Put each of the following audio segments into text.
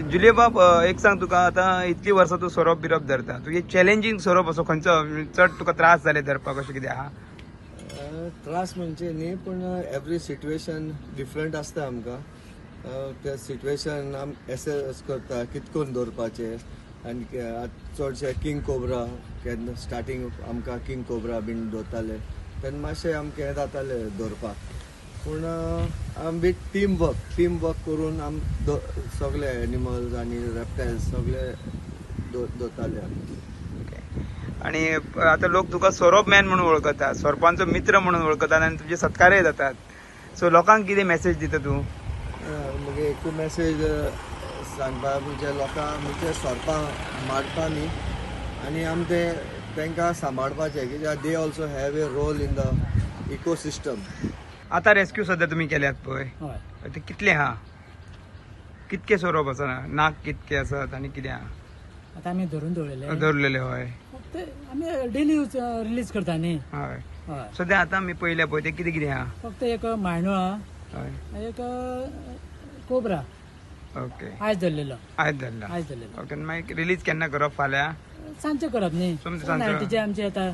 Julio बाब, एक सांग, तुका आतां इतली वर्सां तूं सोरोप बिरोप धरता, तुगे चॅलेंजींग सोरोप असो खंयचो, चड तुका त्रास जाले धरपाक, अशें कितें आहा? त्रास म्हणजे न्ही, पूण एवरी सिट्युएशन डिफरंट आसता आमकां. त्या सिट्युएशन आम एसेस करता कित करून दवरपाचें. आनी चडशे किंग कोब्रा, केन्ना स्टार्टींग आमकां किंग कोब्रा बीन दवरताले तेन्ना मातशें आमकां हें जातालें दवरपाक, पूण आम with team work करून आम सगळे एनिमल्स आनी रेप्टायल्स सगळे दवरताले आमी. आणि आतां लोक तुका सोरोप मॅन म्हणून वळखतात, सोरपांचो मित्र म्हणून वळखतात आनी तुजे सत्कारय जातात. सो लोकांक कितें मॅसेज दिता तूं? मुगे एकू मॅसेज सांगपा म्हणजे लोकांक, म्हणजे सोरपां मारपा न्ही आनी आम ते तांकां सांबाळपाचें, कित्याक they also have a role in the ecosystem. आतां रेस्क्यू सद्या तुमी केल्यात पळय, ते कितले आहा, कितके सोरोप आसा, नाग कितके आसात आनी कितें आहा? आतां आमी धरून दवरलेले. दवरलेले, हय. फक्त आमी डेली रिलीज करता न्ही. हय. हय. सद्या आतां आमी पळयल्या पळय, ते कितें कितें आहा? फक्त एक मायणो आहा, एक कोबरा. आयज धरलेलो. आयज धरला. आयज धरलेलो. ओके, मागीर रिलीज केन्ना करप? फाल्यां? सांजचे करप न्ही, नायटीचे आमचे येता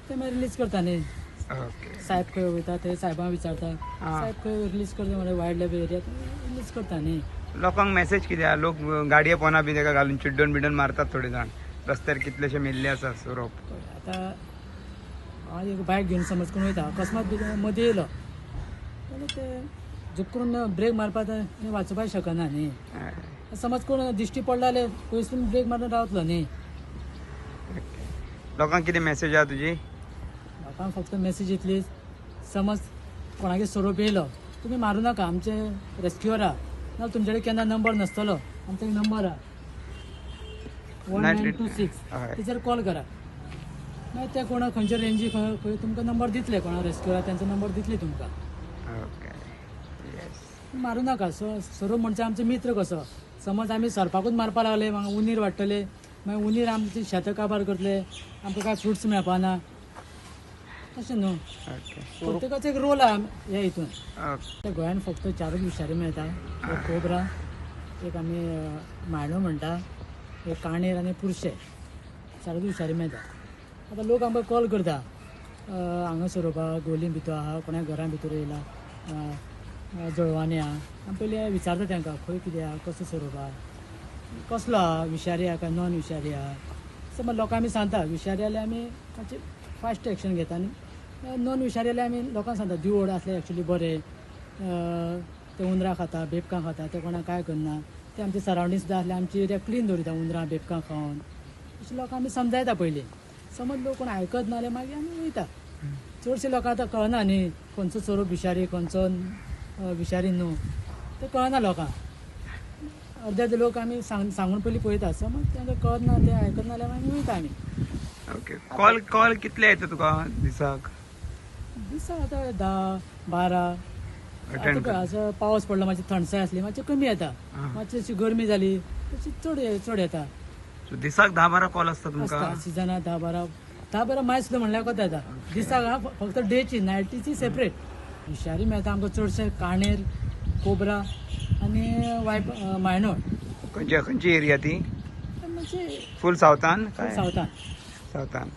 ते मागीर रिलीज करता न्ही. साहेब खंय वयता ते साहेबांक विचारता, साहेब खंय रिलीज करता म्हणल्यार वायल्ड लायफ एरियात रिलीज करता न्ही. लोकांक मॅसेज कितें आहा? लोक गाडये पोना बी ताका घालून चिड्डून बिड्डून मारतात थोडे जाण, रस्त्यार कितलेशे मेल्ले आसा सोरोप. आतां हांव एक बायक घेवन समज करून वयता, अकस्मात मदीं येयलो जाल्यार ते झूक करून ब्रेक मारपाक वाचोवपाक शकना न्ही. समज कोण दिश्टी पडला जाल्यार पयसून ब्रेक मारून रावतलो न्ही. लोकांक कितें मॅसेज आहा तुजी? लोकांक फक्त मॅसेज इतलीच, समज कोणागेर सोरोप येयलो तुमी मारूं नाका, आमचे रेस्क्युअर आहा, ना तुमचे कडेन केन्ना नंबर नासतलो, आमचो एक नंबर आहा 1926, तेचेर कॉल करा. मागीर ते कोणा खंयच्या रेंजी खंय तुमकां नंबर दितले, कोणा रेस्क्युअर तेंचो नंबर दितले तुमकां. मारूं नाका. सोरोप म्हणजे आमचो मित्र कसो, समज आमी सोरपाकूच मारपा लागले मागीर उंदीर वाडटले, मागीर उंदीर आमची शेतां काबार करतले, आमकां कांय फ्रुट्स मेळपा ना, तशें न्हू. प्रत्येकाचो एक रोल आहा ह्या हितून. गोंयान फक्त चारूच विशारी मेळटा, एक कोबरा, एक आमी मायणो म्हणटा, एक काणेर आनी पुरशे, चारूच विशारी मेळटा. आतां लोक आमकां कॉल करता, हांगा सोरोप आहा, गोली भितर आहा, कोणा घरां भितर येयला, जळवांनी आहा. आमी पयलीं विचारता तांकां खंय कितें आहा, कसो सोरोप आहा, कसलो आहा, विशारी आहा काय नॉन विशारी आहा. समज लोकांक आमी सांगता, विशारी जाल्यार आमी मातशें फास्ट एक्शन घेता आनी नॉन विशारी जाल्यार आमी लोकांक सांगता दिवड आसले एक्चुली बरें, ते उंदरां खाता, बेबकां खाता, ते कोणाक कांय करना, ते आमचे सरावंडींग सुद्दां आसल्यार आमची एरिया क्लीन दवरिता उंदरां बेबकां खावन. अशें लोकांक आमी समजायता पयलीं. समज लोक कोण आयकत ना जाल्यार मागीर आमी वयता. चडशे लोकांक आतां कळना न्ही खंयचो सोरोप विशारी खंयचो विशारी न्हू, तें कळना लोकांक. अर्दे अर्दे लोक आमी सांगून पयलीं पळयता, समज तांकां कळत ना, ते आयकत ना जाल्यार मागीर वयता आमी. ओके, कॉल कितले येता तुका दिसाक? दिसाक आतां 10 12. आतां पावस पडलो, मातशी थंडसाय आसली मातशी कमी येता, मातशी अशी गरमी जाली तशी चड येता. दिसाक 10-12 कॉल आसता तुमकां? सिजनाक 10-12, 10-12 मायज सुद्दां म्हणल्यार कोता येता दिसाक, फक्त डेची, नायटीची सेपरेट. विशारी मेळटा आमकां चडशे काणेर, कोबरा आनी वायप मायणो. खंयची एरिया ती? म्हणजे फूल सावथान? सावथान. सावथान.